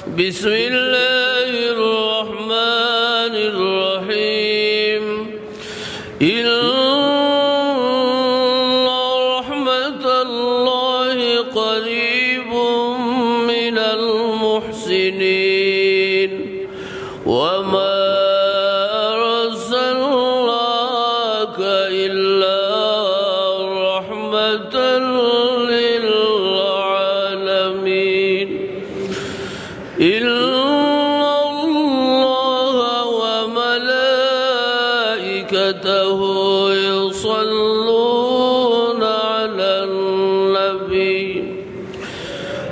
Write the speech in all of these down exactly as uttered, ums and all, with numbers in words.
بسم الله الرحمن الرحيم. إن رحمة الله قريب من المحسنين. وما أرسلناك إلا رحمة للعالمين. إن الله وملائكته يصلون على النبي.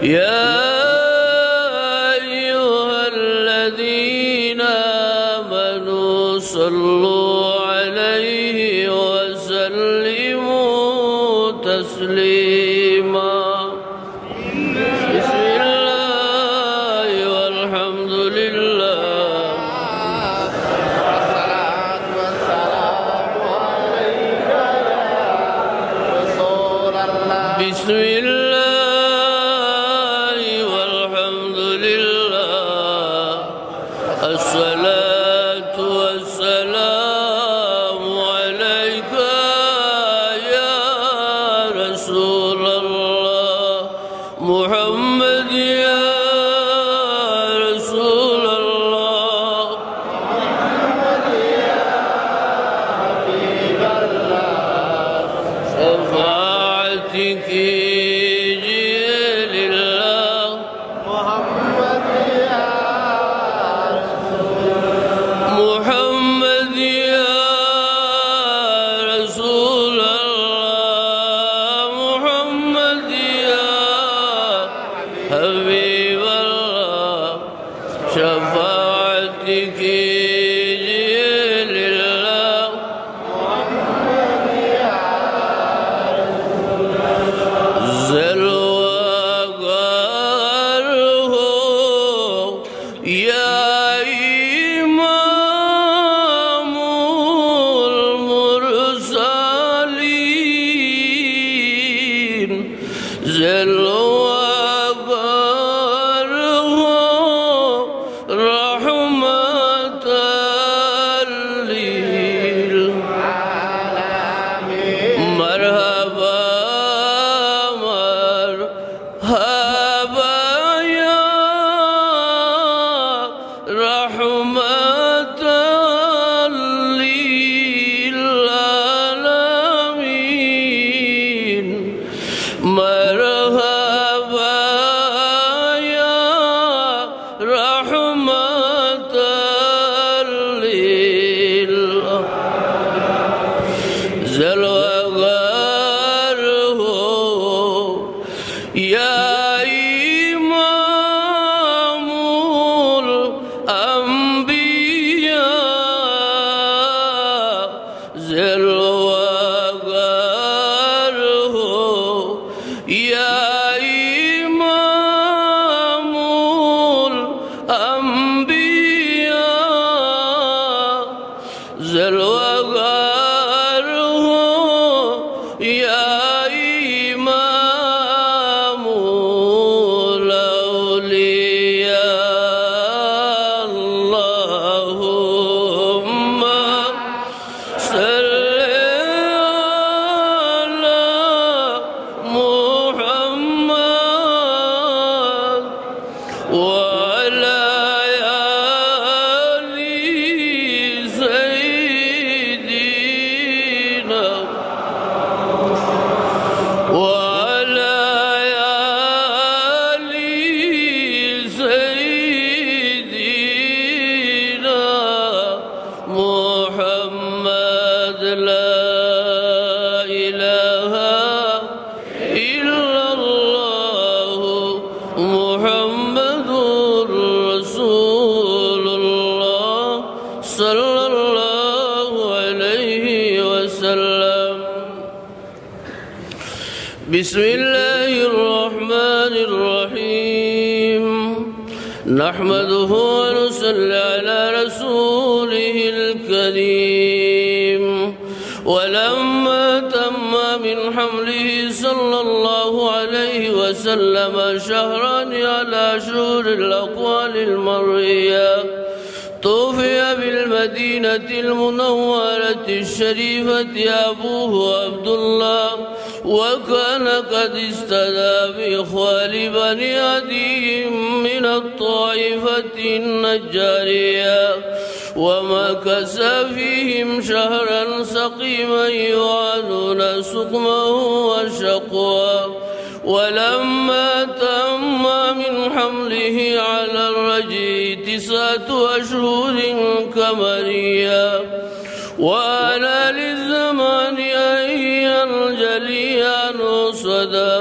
يا أيها الذين آمنوا صلوا عليه وسلموا تسليما. بسم الله والحمد لله. بسم الله والحمد لله. الصلاة والسلام عليك يا رسول الله. محمد يا رسول الله. شفاعتك جئت لله. محمد يا رسول الله. محمد يا رسول الله. محمد يا حبيب الله. شفاعتك جئت لله. زل وقهره يا إمام المرسلين. زل وقهره رحمة للعالمين. مرحبا، مرحبا يا رحمة للعالمين. مرحبا يا رحمة للعالمين. زل وقهره يا إمام الأنبياء. زل وقهره يا إمام الأنبياء. زل وقهره يا إمام الأولياء. اللهم صل على محمد وعلى آل سيدنا، وعلى آل سيدنا محمد. لا إله إلا الله محمد رسول الله صلى الله عليه وسلم. بسم الله الرحمن الرحيم. نحمده ونصلي على رسوله الكريم. ولما تم من حمله صلى الله عليه وسلم شهران على شهور الأقوال المروية. توفي بالمدينة المنورة الشريفة أبوه عبد الله، وكان قد استدعى بإخوان بني عدي من الطائفة النجارية، ومكث فيهم شهرا سقيما يعانون سقمه وشقواه. ولما تم من حمله على الرجع تسعة أشهر قمرية، وآن للزمان أن ينجلي عنه صدى،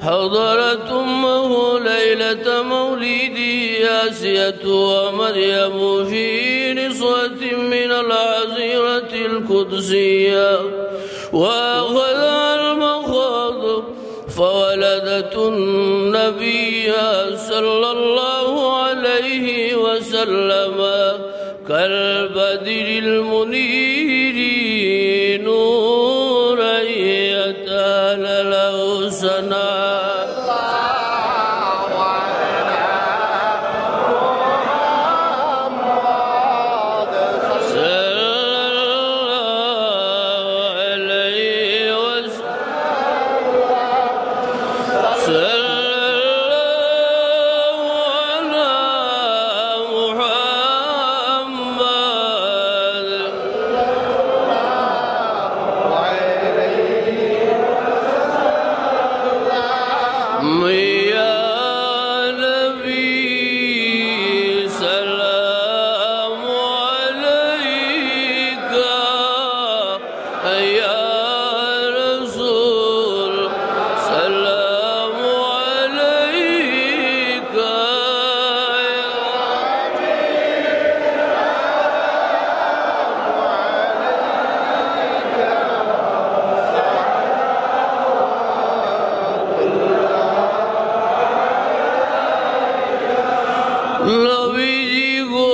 حضرت أمه ليلة مولده آسية ومريم في نسوة من الحظيرة القدسية، وأخذها المخاض فولدت النبي صلى الله عليه وسلم كالبدر المنير نورا يتألألأ سناه. صلى الله عليه وسلم. صلى الله على محمد. يا نبي سلام عليك، يا رسول سلام عليك، يا নবীজি গো,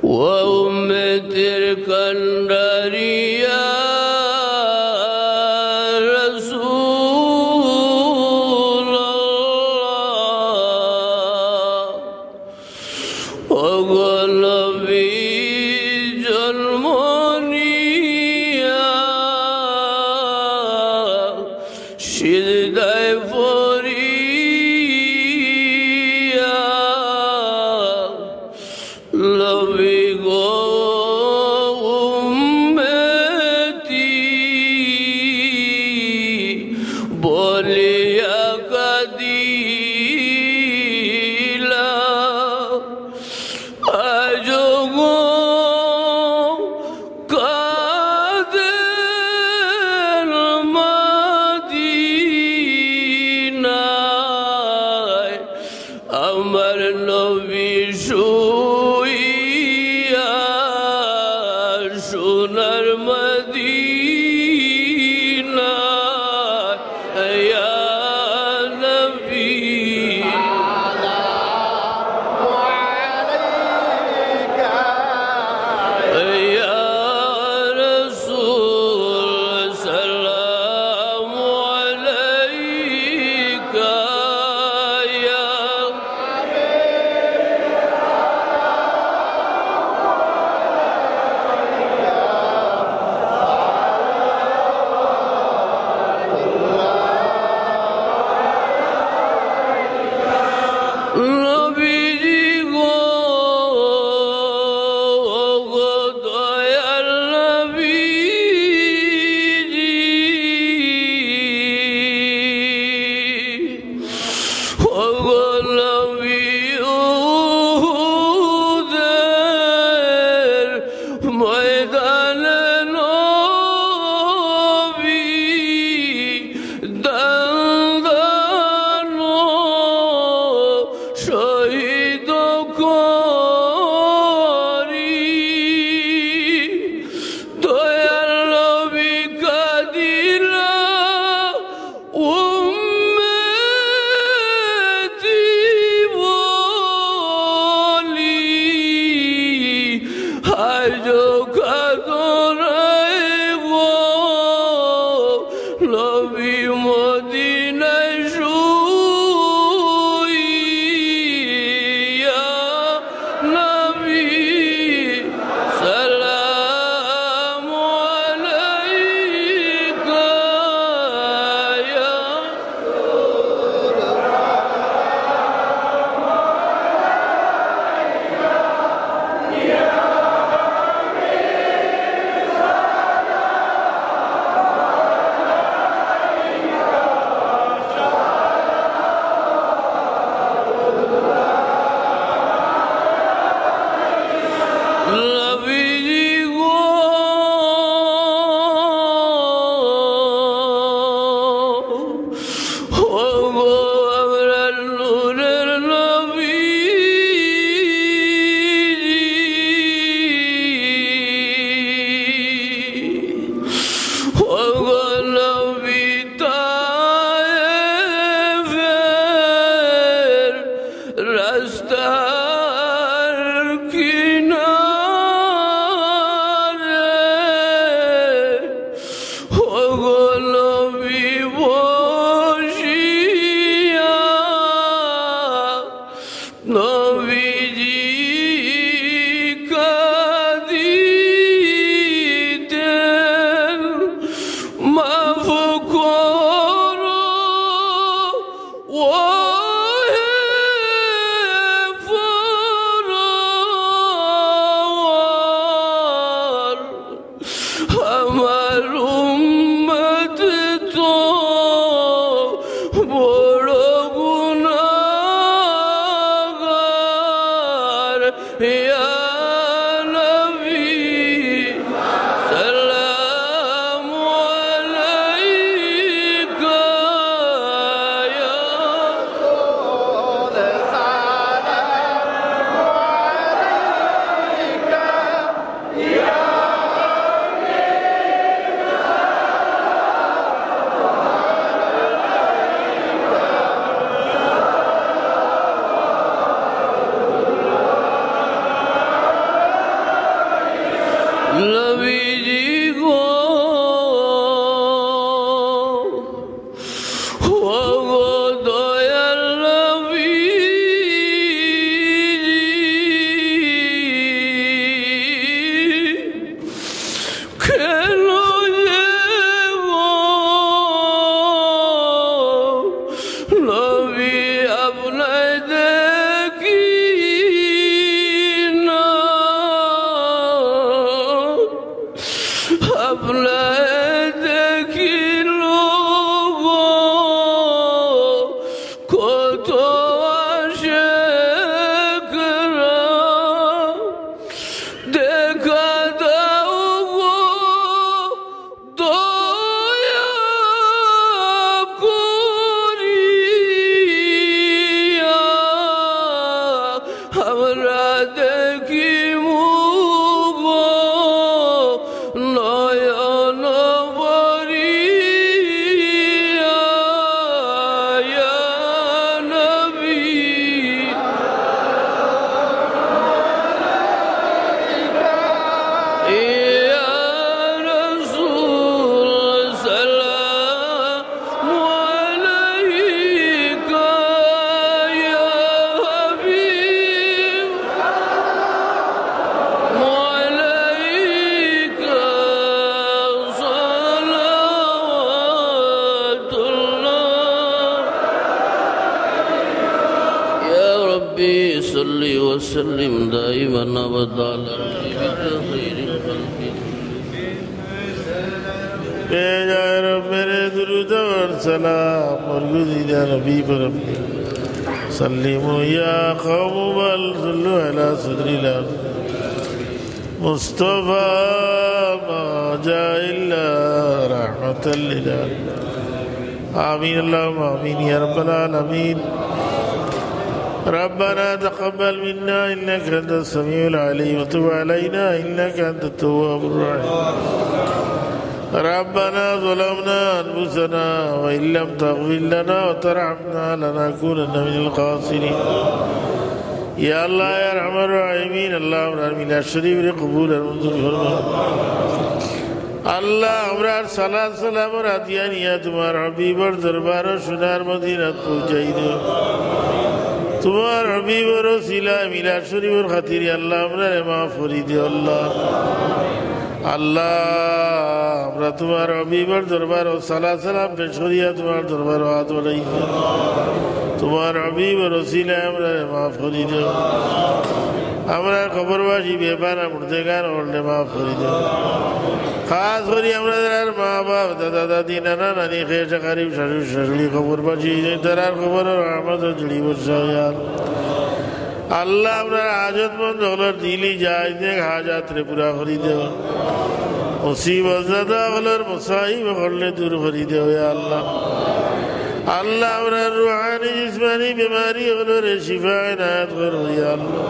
ও উম্মতের কান্ডারি ইয়া রাসূলুল্লাহ। ওগো নবী জন্ম নিয়া সিজদায় পড়িয়া নবী গো উম্মতি বলিয়া কাদিলা। আজো গো কাদের মদিনায় আমার নবী শুইয়া সোনার মদিনায়। ইয়া নবী, ইয়া রাসূল, সালামু আলাইকা, ইয়া ওহে পরওয়ার, আমার উম্মত তো বড় গুনাহগার। ইয়া নবী, সালাম আলাইকা, ইয়া রাসূল, সালাম আলাইকা। নবীজি গো, ও গো দয়াল নবীজি, কেন যে গো নবী আপনায় দেখি না, আপনায় দেখিল গো কত আশেকরা। দেখা দাও গো দয়া করিয়া, আমরা দেখিমু গো নয়ন ভরিয়া, ইয়া নবী। ইয়া রাসূল, সালাম আলাইকা, ইয়া হাবিব, আলাইকা সালাওয়াতুল্লাহ। ইয়া রাব্বি সাল্লি ওয়া সাল্লিম দাইমান আবাদা আলা হাবিবিকা খাইরিল খালকি। এ যায় রব্বের দুরুদ আর সালাম, মুর্শিদে নবী পরম। সাল্লিমু ইয়া কওমু বাল সাল্লু আলা সাদরিল আরদ। মুস্তাফা মা জা ইল্লা রাহমাতাল লিল আলামিন। آمين، اللهم آمين يا رب العالمين. ربنا تقبل منا إنك أنت السميع العليم، وتب علينا إنك أنت التواب الرحيم. ربنا ظلمنا أنفسنا وإن لم تغفر لنا وترحمنا لنكونن من الخاسرين. ইয়া আল্লাহ, ইয়া আরহামার রাহিমিন, আল্লাহ, আমরার মিলাদ শরীফরে কবুল আর মঞ্জুর ফরমাও। আল্লাহ, আমরার সালাত সালামর হাদিয়া নিয়া তুমার হাবিবর দরবারো সোনার মদিনাত পৌঁছাই দেও। তুমার হাবিবর উসিলায় মিলাদ শরীফর খাতিরে আল্লাহ, আমরারে মাফ করি দেও আল্লাহ। আল্লাহ, আমরা তুমার হাবিবর দরবারো সালাত সালাম পেশ করিয়া তুমার দরবারো আত বাড়াইছি। তুমার হাবিবর উসিলায় আমরারে মাফ করি দেও। আমরার কবরবাসী বেপানা মুর্দেগান অকলরে মাফ করি দেও। খাস করি আমরার মা বাপ, দাদা দাদি, নানা নানি, খেশ আকারিব, শ্বশুর শাশুড়ি কবরবাসী, তারার কবরো রহমতর ঝুড়ি বর্ষাও ইয়া আল্লাহ। আল্লাহ, আমরার হাজতমন্দ অকলর দিলি জায়েজ নেক হাজাতরে পুরা করি দেও। মুসিবত জাদা অকলর মুসাইব অকলরে দূর করি দেও, ইয়া আল্লাহ। আল্লাহ, আমরার রুহানি, জিসমানি বেমারি অকলরে শিফা এনায়েত করো, ইয়া আল্লাহ।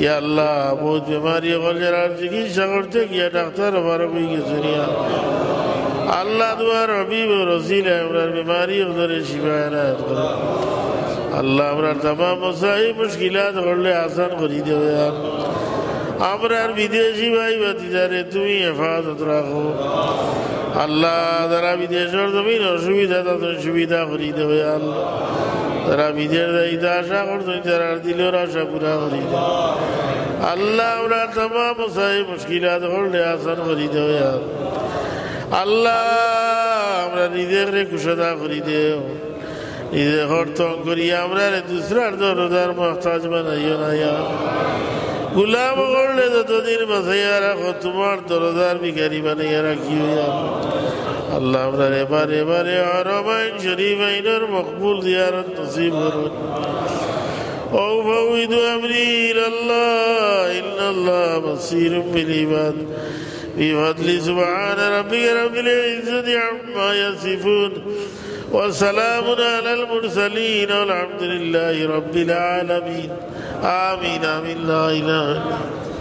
ইয়া আল্লাহ, বউত বেমারি অকল যারার চিকিৎসা করতে গিয়া ডাক্তার অপারগ অইগেছইন, ইয়া আল্লাহ, তুমার হাবিবর উসিলায় আমরার বেমারি অকলরে শিফা এনায়েত করো। আল্লাহ, আমরার তামাম মুসাইব মুশকিলাত অকলরে আসান করি দেও, ইয়া আল্লাহ। আমরার বিদেশি ভাই ভাতিজারে তুমি হেফাজত রাখো। আল্লাহ, যারা বিদেশর জমিন অসুবিধা, তাদের সুবিধা করি দেও, ইয়া আল্লাহ। যারা বিদেশ যাইতা আশা করছইন, তারার দিলর আশা পুরা করি দেও। আল্লাহ, আমরার তামাম মুসাইব মুশকিলাত অকলরে আসান করি দেও, ইয়া আল্লাহ। আল্লাহ, আমরার রিজিকরে কুশাদা করি দেও। নিজে হর তং করি আমরারে দুসরার দরজার মুহতাজ বানাইও না, ইয়া আল্লাহ। গুলাম অকলরে যতদিন বাঁচাইয়া রাখো, তুমার দরজার ভিখারি বানাইয়া রাখিও, ইয়া আল্লাহ। আল্লাহ, আমরারে বারে বারে হরমাইন শরীফাইনর মকবুল জিয়ারত নসিব করো। وأفوض أمري إلى الله، إن الله بصير بالعباد. بفضل سبحان ربك رب العزة عما يصفون، وسلام على المرسلين، والحمد لله رب العالمين. آمين، آمين، لا إله إلا الله.